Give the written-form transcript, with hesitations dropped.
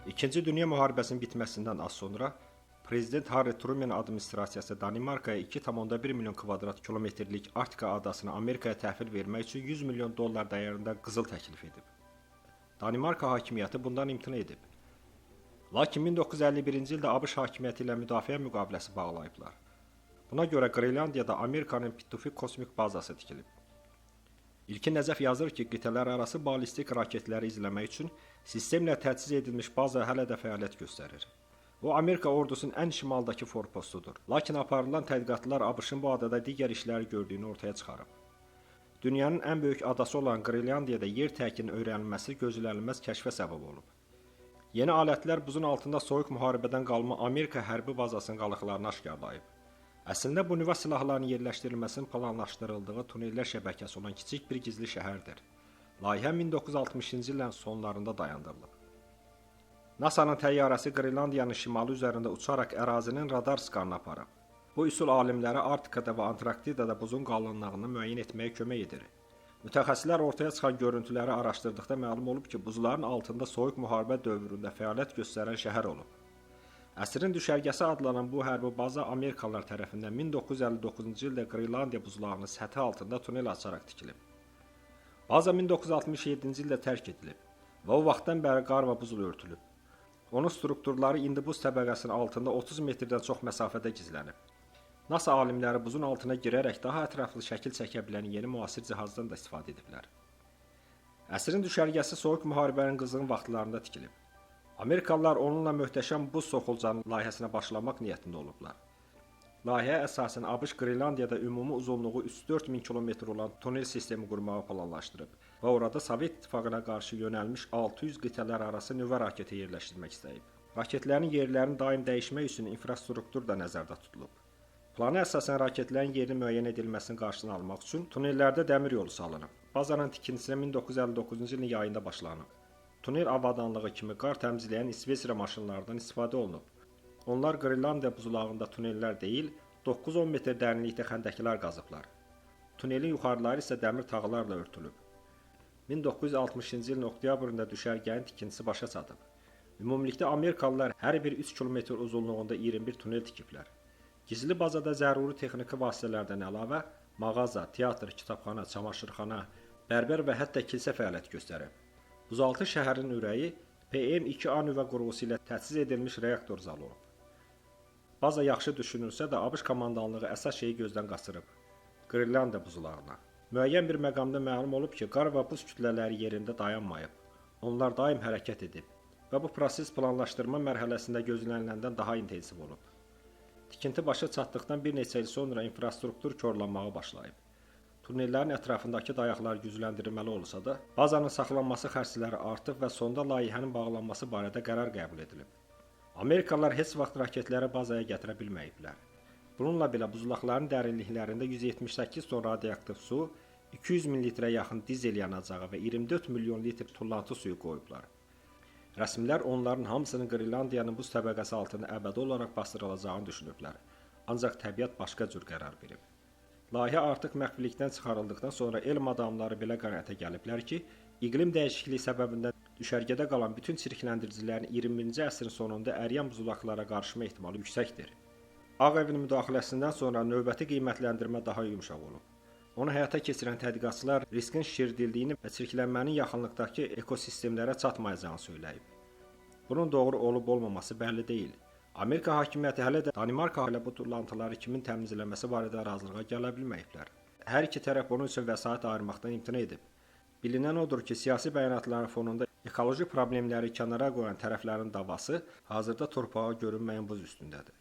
İkinci Dünya müharibəsinin bitməsindən az sonra Prezident Harry Truman administrasiyası Danimarkaya 2,1 milyon kvadrat kilometrlik Arktika adasını Amerikaya təhvil vermək üçün 100 milyon dollar dəyərində qızıl təklif edib. Danimarka hakimiyyəti bundan imtina edib. Lakin 1951-ci ildə ABŞ hakimiyyəti ilə müdafiə müqaviləsi bağlayıblar. Buna görə Qrenlandiyada Amerikanın Pituffik kosmik bazası tikilib. İlkin Nəcəf yazır ki, qitələrarası ballistik raketləri izləmək üçün sistemlə təchiz edilmiş baza hələ də fəaliyyət göstərir. O, Amerika ordusunun ən şimaldakı forpostudur. Lakin aparılan tədqiqatlar ABŞ-ın bu adada digər işləri gördüyünü ortaya çıxarıb. Dünyanın ən böyük adası olan Qrenlandiyada yer tərkinin öyrənilməsi gözlənilməz kəşfə səbəb olub. Yeni alətlər buzun altında soyuq müharibədən qalma Amerika hərbi bazasının qalıqlarını aşkarlayıb. Əslində bu nüvə silahlarının yerləşdirilməsinin planlaşdırıldığı tunellər şəbəkəsi olan kiçik bir gizli şəhərdir. Layihə 1960-cı illərin sonlarında dayandırılıb. NASA-nın təyyarəsi Qrenlandiyanın şimalı üzərində uçaraq ərazinin radar skanını aparıb. Bu üsul alimlərə Arktikada və Antarktidada buzun qalınlığını müəyyən etməyə kömək edir. Mütəxəssislər ortaya çıxan görüntüləri araşdırdıqda məlum olub ki, buzların altında soyuq müharibə dövründə fəaliyyət göstərən şəhər olub. Əsrin düşərgəsi adlanan bu hərbi baza Amerikalılar tərəfindən 1959-cu ildə Qrenlandiya buzlağının səthi altında tunel açaraq tikilib. Baza 1967-ci ildə tərk edilib və o vaxtdan bəri qar və buzla örtülüb. Onun strukturları indi buz təbəqəsinin altında 30 metrdən çox məsafədə gizlənib. NASA alimləri buzun altına girərək daha ətraflı şəkil çəkə bilən yeni müasir cihazdan da istifadə ediblər. Əsrin düşərgəsi soyuq müharibənin qızğın vaxtlarında tikilib. Amerikalılar onunla möhtəşəm buz soxulcanı layihəsinə başlamaq niyyətində olublar. Layihəyə əsasən ABŞ Qrenlandiyada ümumi uzunluğu 3-4 min kilometr olan tunel sistemi qurmağı planlaşdırıb və orada Sovet İttifaqına qarşı yönəlmiş 600 qitələrarası nüvə raketi yerləşdirmək istəyib. Raketlərin yerlərini daim dəyişmək üçün infrastruktur da nəzərdə tutulub. Plana əsasən raketlərin yerinin müəyyən edilməsinin qarşısını almaq üçün tunellərdə dəmir yolu salınıb. Bazanın tikintisinə 1959-cu ilin yayında başlanıb. Tunel avadanlığı kimi qar təmizləyən İsveçrə maşınlarından istifadə olunub. Onlar Qrenlandiya buzlağında tunellər deyil, 9-10 metr dərinlikdə xəndəklər qazıblar. Tunelin yuxarıları isə dəmir tağlarla örtülüb. 1960-cı ilin oktyabrında düşərgənin tikintisi başa çatıb. Ümumilikdə Amerikalılar hər bir 3 kilometr uzunluğunda 21 tunel tikiblər. Gizli bazada zəruri texniki vasitələrdən əlavə mağaza, teatr, kitabxana, çamaşırxana, bərbər və hətta kilsə fəaliyyət göstərib. Buzaltı şəhərin ürəyi PM2A nüvə qurğusu ilə təchiz edilmiş reaktor zalı olub. Baza yaxşı düşünülsə də ABŞ komandanlığı əsas şeyi gözdən qaçırıb: Qrenlandiya buzlağına. Müəyyən bir məqamda məlum olub ki, qar və buz kütlələri yerində dayanmayıb. Onlar daim hərəkət edib və bu proses planlaşdırma mərhələsində gözləniləndən daha intensiv olub. Tikinti başa çatdıqdan bir neçə il sonra infrastruktur korlanmağa başlayıb. Tunellərin ətrafındakı dayaqlar gücləndirilməli olsa da, bazanın saxlanması xərcləri artıb və sonda layihənin bağlanması barədə qərar qəbul edilib. Amerikalılar heç vaxt raketləri bazaya gətirə bilməyiblər. Bununla belə buzlaqların dərinliklərində 178 ton radioaktiv su, 200 min litrə yaxın dizel yanacağı və 24 milyon litr tullantı suyu qoyublar. Rəsmilər onların hamısının Qrenlandiyanın buz təbəqəsi altında əbədi olaraq bastırılacağını düşünüblər. Ancaq təbiət başqa cür qərar verib. Layihə artıq məxfilikdən çıxarıldıqdan sonra elm adamları belə qənaətə gəliblər ki, iqlim dəyişikliyi səbəbindən düşərgədə qalan bütün çirkləndiricilərin 21-ci əsrin sonunda əriyən buzlaqlara qarışma ehtimalı yüksəkdir. Ağ Evin müdaxiləsindən sonra növbəti qiymətləndirmə daha yumşaq olub. Onu həyata keçirən tədqiqatçılar riskin şişirdildiyini və çirklənmənin yaxınlıqdakı ekosistemlərə çatmayacağını söyləyib. Bunun doğru olub-olmaması bəlli deyil. Amerika hakimiyyəti hələ də Danimarka ilə bu tullantıları kimin təmizləməsi barədə razılığa gələ bilməyiblər. Hər iki tərəf bunun üçün vəsait ayırmaqdan imtina edib. Bilinən odur ki, siyasi bəyanatların fonunda ekoloji problemləri kənara qoyan tərəflərin davası hazırda torpağa görünməyən buz üstündədir.